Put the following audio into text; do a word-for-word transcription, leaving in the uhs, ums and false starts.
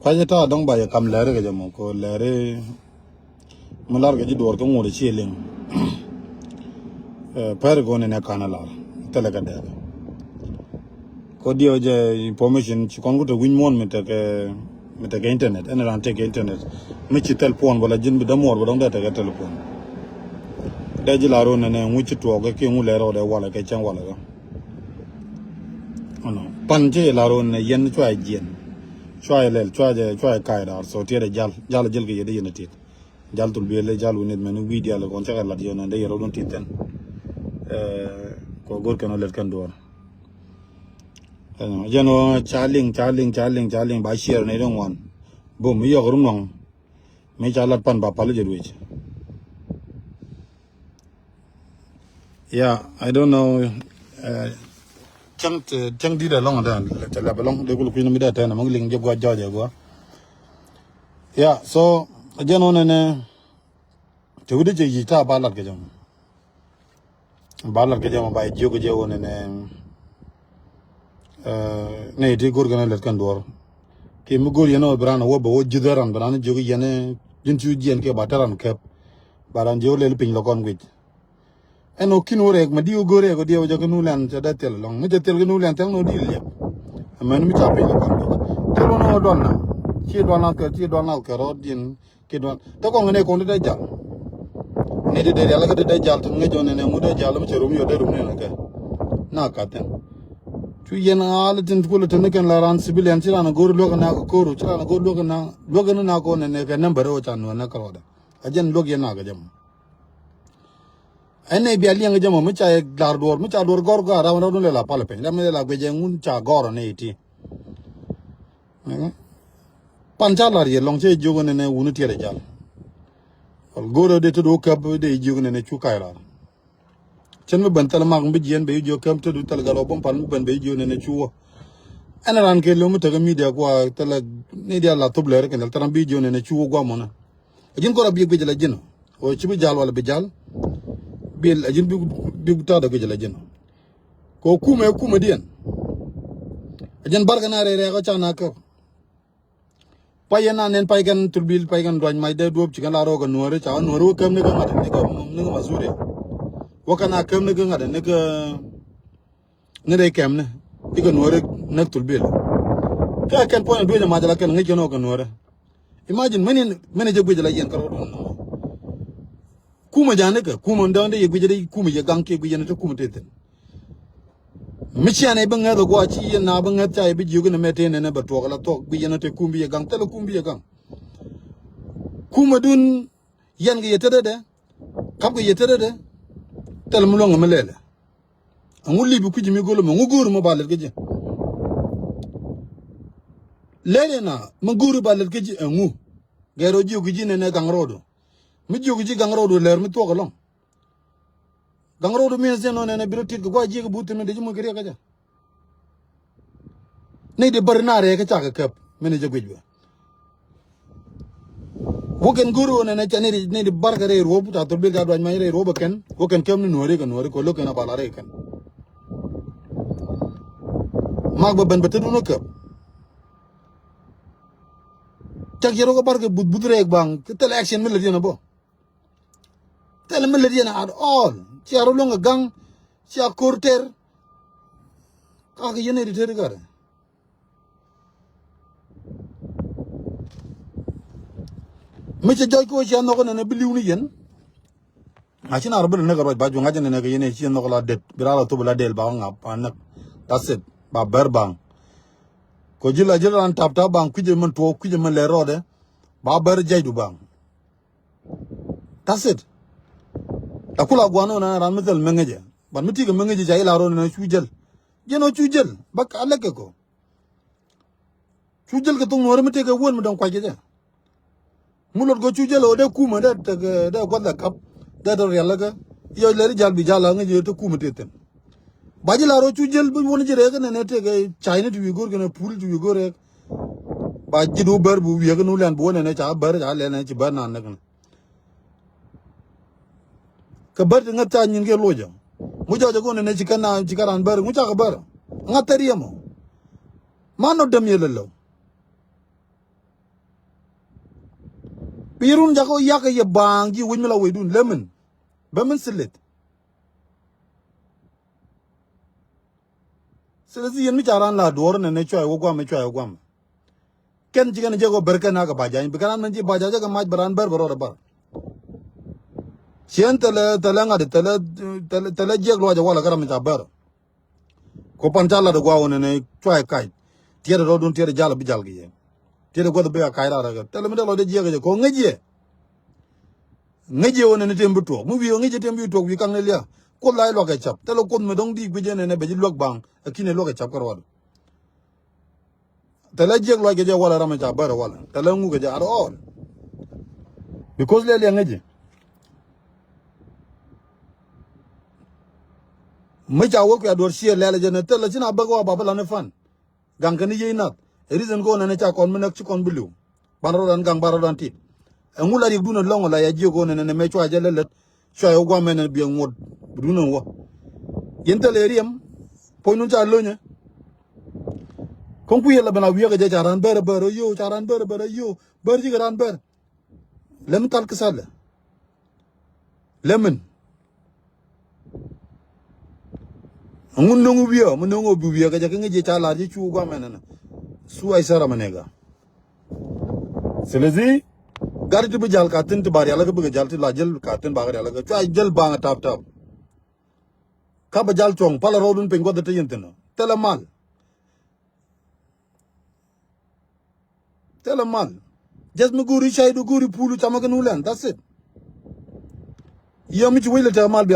Pacä ta̱a̱ dɔ̱ŋ ba yɛ kam lɛri kɛ jɛ mɔ kɛ lɛri. Mi lar kɛ ji̱ duɔ̱ɔ̱r kä ŋot ci liŋ. Pɛr kɛ wä nɛnɛ kanɛ lar thilɛ kɛ dɛɛk. Kɛ diɛw jɛ information ci kɔn ku te wi̱ny muɔ̱ɔ̱n mi tekɛ mi tekɛ internet, ɛn ran tekɛ internet. Mi ci thil puɔn bä la ji̱n bi dämuɔr bä dɔ̱ŋ dee tekɛ telephone. Dee ji̱ lar wä nɛnɛ ŋuc ci tuɔɔk kɛ kiɛ ŋu lɛr ɔ dee walɛ kɛ cɛŋ walɛ kɛ. Pan ci lar wä nɛ yɛn cua jiɛn. Cua lɛl cua jɛ cua ka̱a̱c da̱a̱r so tiɛt ɛ jal jal jil kɛ yɛ dee yɛn ɛ tiɛt. Jal thul biɛl dee jal wi̱n nit mɛn wi̱i̱ diaal kɔn cakɛ lat yɛn ɛ dee yɛn rɔdun tiɛt thɛn. Kɔ go̱r kɛn ɔ lɛt kɛn duɔ̱ɔ̱r. Jɛn ɔ ca liŋ ca liŋ ca liŋ ca liŋ ba ciɛɛr ni ri ŋuan. Bum mi yɔk ri nuɔŋ. Mi ca lat pan ba pal jɛ ruec. Yeah, I don't know. Cäŋ cäŋ dit ɛlɔŋ dɛ cɛ lɛp ɛlɔŋ dee kul kui̱n mi dee tɛn ɛmɔ liŋ jɛ guɔ jɔɔc ɛ guɔ. Yeah, so jɛn ɔ nɛnɛ. Te wi̱dɛ cɛ yic ta̱a̱ ba lat kɛ jɛ mɔ. Ba lat kɛ jɛ mɔ ba jiök kɛ jɛ wä nɛnɛ. Nɛ ti go̱r kɛn lɛt kɛn duɔ̱ɔ̱r. Kiɛ mi go̱r yɛn ɔ bi ran wä bɛ wä ji̱th ran bi ran jiök yɛn ji̱n cu jiɛn kiɛ ba te ran kɛp. Ba ran jiök lɛl piny lɔ kɔn guic. Ɛn ɔ kin wä rɛk ma di wä go̱r rɛk wä diɛw jɛ kɛ nu lɛn cɛ dee thil lɔŋ mi cɛ thil kɛ nu lɛn thɛŋ nɔ di liɛp. Ɛmɛn mi ca piny lɔ kɔn guic. Thil wä nɔ wä dɔl na ci dɔl na kɛ ci dɔl na kɛ rɔɔd diɛn. Kɛ duan te kɔŋ nɛ kɔn te dee jal. Nɛ ti dee rial kä te dee jal tin ŋäc ɔ nɛ nɛ ŋut dee jal mi cɛ rum yɔ dee rum nɛ nɛ kɛ. Na ka thin. Cu yɛn a lɛ tin kulɛ tin kɛn la ran civilian ci ran a go̱r luäk na kɛ koru ci ran a go̱r luäk na luäk ni na kɔn nɛ nɛ kɛ nɛmbɛ rɛ wä ca nuɛ nɛ kɛ rɔɔdɛ. A jɛn luäk yɛn na kɛ jɛ mɔ. Ɛn nɛ bia liɛŋ kɛ jɛ mɔ mi ca yɛ lar duɔr mi ca duɔr gɔr gɔr ram ram lɛ la pal piny ram lɛ la guɛcɛ ŋun ca gɔr nɛ iti. Pan ca lar yɛ lɔŋ cɛ jiök nɛnɛ wuni tiɛt ɛ jal. Wal go̱o̱rä dee te du käp dee jiök nɛnɛ cu ka̱c lar. Cɛn mi ben thɛl mak mi bi jiɛn ben jiök käp te du thɛl gal wä bum pan mi ben ben jiök nɛnɛ cu wä. Ɛn ran kɛ lo̱mi tekɛ media kua thɛl ni dia la thop lɛr kɛn thɛl thɛl bi jiök nɛnɛ cu wä guamɔnä. A ji̱n kɔr a bi guic la ji̱n. Wä ci bi jal wala bi jal. Bi a ji̱n bi bi ta̱a̱ dee guic la ji̱n. Kɛ kumɛ kumɛ diɛn. A jɛn barkɛ na rɛy rɛɛk ɔ ca na käp. Pay yɛn na nɛn pay kɛn thulbil pay kɛn duany mac dee duɔ̱p ci kɛn la rɔɔk kɛ nuääri ca wä nuääri wä käm ni kä ŋa̱t ni kä ni kä Masuria. Wä kɛn a käm ni kä ŋa̱t ni kä ni rɛy kɛm ni ikä nuääri näk thulbil. Kä kɛn puɔ̱ny a duec a mac la kɛn ŋäc kɛn ɔ kɛ nuääri. Imagine mini mini jɛ guic la yɛn kä rɔɔd wun. Kumɛ ja̱a̱n ni kɛ kumɛ däŋ dee yɛ guic dee kumɛ yɛ gaŋ kiɛ guic yɛn te kumɛ te thin. Mi cian i̱ bi ŋäth a gua̱a̱ ci yɛn na bi ŋäth ca i̱ bi jiök inɛ mɛ te nɛnɛ bɛ tuɔk la thuɔk guic yɛn te kumɛ bi yɛ gaŋ thilɛ kumɛ bi yɛ gaŋ. Kumɛ dun yɛn kɛ yɛ tetdɛ kap kɛ yɛ tetdɛ. Thilɛ mi luäŋ mi lɛlɛ. Ɛŋu lip i̱ kui̱c mi go̱l ɛmɛ ɛŋu go̱o̱r mɔ ba lɛt kä ji̱. Lɛlɛ na mi go̱o̱r ba lɛt kä ji̱ ɛŋu. Gɛr ɔ jiök ji̱ nɛnɛ gaŋ rɔɔdu. Mi jiök ji̱ gaŋ rɔɔdu lɛr mi thuɔk ɛlɔŋ. Gaŋ rɔɔdu mi ɛn thiɛn nɔ nɛnɛ bi rɔ tit kɛ gua̱c ji̱ kɛ buth thi̱n mi dee ji̱ muc kɛ riɛk kä jɛ. Nɛy di bäri na rɛɛk kä cakɛ käp mi ni jɛ guic bɛ. Wä kɛn go̱ri wä nɛnɛ ca nɛy di nɛy di barkɛ rɛy ruɔ̱p ca thol bil ca duac mac rɛy ruɔ̱p ɛ kɛn wä kɛn käp ni nuɔ̱ri kɛ nuɔ̱ri kɛ lo̱k kɛn a bala rɛy kɛn. Mak bɛ ben bɛ tetdun wä käp. Cak cɛ rɔ kɛ barkɛ buth buth rɛy baŋ kɛ thil action mi lät yɛn a bä. Thil mi lät yɛn at all. Cia rɔ luäŋ kɛ gaŋ cia ko̱r tɛr. Kakɛ yɛn nɛy di tɛr i̱ gat. Mi cɛ jɔc kɛ wä cia nhɔk nɛnɛ bi li̱w ni yɛn. A ci na rɔ bi lɛ näk a ruac ba juɔ̱ŋ a jɛ nɛnɛ kɛ yɛn ɛ ci nhɔk la det bi raa la thop la del ba ŋap a näk. That's it. Ba bɛr baŋ. Kɔ ji̱ la ji̱ ran tap tap baŋ kui̱cɛ mɛn tuɔɔk kui̱cɛ mɛn lɛ rɔɔdɛ. Ba bɛr jɛcdu baŋ. That's it. A kula guan wä na ran mi thil mi ŋäcɛ. Ban mi tikɛ mi ŋäcɛ ca ila rɔɔdɛ na cu jäl. Jɛn ɔ cu jäl bä a lɛk kɛ kɔ. Cu jäl kɛ thok nuɔ̱ɔ̱ri mi tëëkɛ wän mi dɔ̱ŋ kuac kɛ jɛ. Mi luɔt kɛ cu jäl ɣöö dee kumä dee tek dee gua̱th la kap dee tɔ rial läkä. Yɔc lɛri jal bi jal la ŋäc yee te kumä tëë thi̱n. Ba ji̱ la rɔ cu jäl bi wän ji̱ rɛɛk kɛ nɛnɛ tëëkɛ cayni ti wi̱i̱ go̱r kɛnɛ pul ti wi̱i̱ go̱r rɛɛk. Ba ji̱ du bär bi wi̱i̱ kɛ nu lɛn bi wä nɛnɛ ca bär ca lɛn ci bär nan näk nɛ. Kɛ bär ti ŋäth ca nyin kɛ locä. Ŋu jɔcä go̱n nɛnɛ ci kɛ na ci kɛ ran bär ŋu ca kɛ bär. Ŋa̱th thɛr yɛ mɔ. Man nɔ däm yɛ lɛ lɛw. Bi run jakä yak kɛ yɛ baaŋ ji̱ wec mi la wecdun lɛ min. Bɛ min silit. Silit si yɛn mi ca ran la duɔr nɛ nɛ cuay wä guam, cuay wä guam. Kɛn ci kɛn jɛ kɔ ber kɛn akɛ ba jany bi kɛn an mɛn ci ba jany jɛ kɛ mac bɛ ran ber bɛ rɔɔdɛ bar. Ciɛn thɛlɛ, thɛlɛ ŋa̱t, thɛlɛ, thɛlɛ, thɛlɛ jiɛk luac ɛ walɛ kä ram mi ca ber. Ko pan ca lat ɛ gua̱a̱ wä nɛnɛ cuay kac. Tiɛt ɛ rɔɔdun tiɛt ɛ jal ɛ bi jal kɛ yɛ. Tiɛt ɛ guäth ɛ bi a kac rat ɛ kɛ. Thɛlɛ mi dee lɔcdɛ jiɛk ɛ jɛ ko ŋäc yɛ. Ŋäc yɛ wä nɛnɛ tɛm bi tuɔɔk. Mi wi̱i̱ ŋäc yɛ tɛm bi tuɔɔk wi̱i̱ kaŋ ni liak. Kuoth la i̱ luak ɛ cap. Thɛlɛ kuoth mi dɔ̱ŋ di guic yɛ nɛnɛ bɛ ji̱ luäk baŋ. Ɛ ki̱n ɛ luäk ɛ cap kä ruɔdu. Thilɛ jiɛk luac kɛ jɛ walɛ ram ca bär walɛ. Thilɛ ŋuk kɛ jɛ at all. Because lɛ liɛŋ ŋäci. Mi ca wä kuɛ duɔr ciɛ lɛl jɛ ni thilɛ ci na bäk wa ba bi lan i̱ fan. Gaŋ kɛn i̱ yiey nath. Ɛ reason kɛ wä nɛn i̱ ca kɔn mi näk ci kɔn bi li̱w. Ban rɔdan gaŋ ban rɔdan tit. Ɛŋu la riɛkdun ɛlɔ̱ŋ la ya jiök ɣöö nɛnɛ nɛ mɛ cua jɛ lät lät. Cua yɛ wä guam ɛn ɛ biɛ ŋuɔ̱t bi duun ɛn wä. Yɛn thilɛ riɛm. Puɔ̱nydun ca lo̱nyɛ. Kɔn kui̱ yɛ la ben a wiɛkɛ jɛ ca ran bär bär ɛ yo, ca ran bär bär ɛ yo. Bär cikɛ ran bär. Lɛ mi thal ki thal lɛ. Lɛ min. Ŋun no̱ŋ wi̱i̱ ɔ mi no̱ŋ ɔ bi wi̱i̱ ɔ kɛ jɛ kä ŋäc jɛ ca lar ji̱ cu guam ɛn ɛn. Su ay sara mi nɛga. Silesi gat ti bi jal ka thin ti ba rial kä bikɛ jal ti la jäl ka thin ba kɛ rial kä cua jäl baŋ tap tap. Ka ba jal cuɔ̱ŋ palɛ rɔɔdun piny guath ti yɛn thin ɔ thilɛ mal. Thilɛ mal. Just mi go̱o̱ri caydu go̱o̱ri pulu camä kɛ nu lɛn, that's it. Yɛ mi ci wec lɛ tɛk mal bia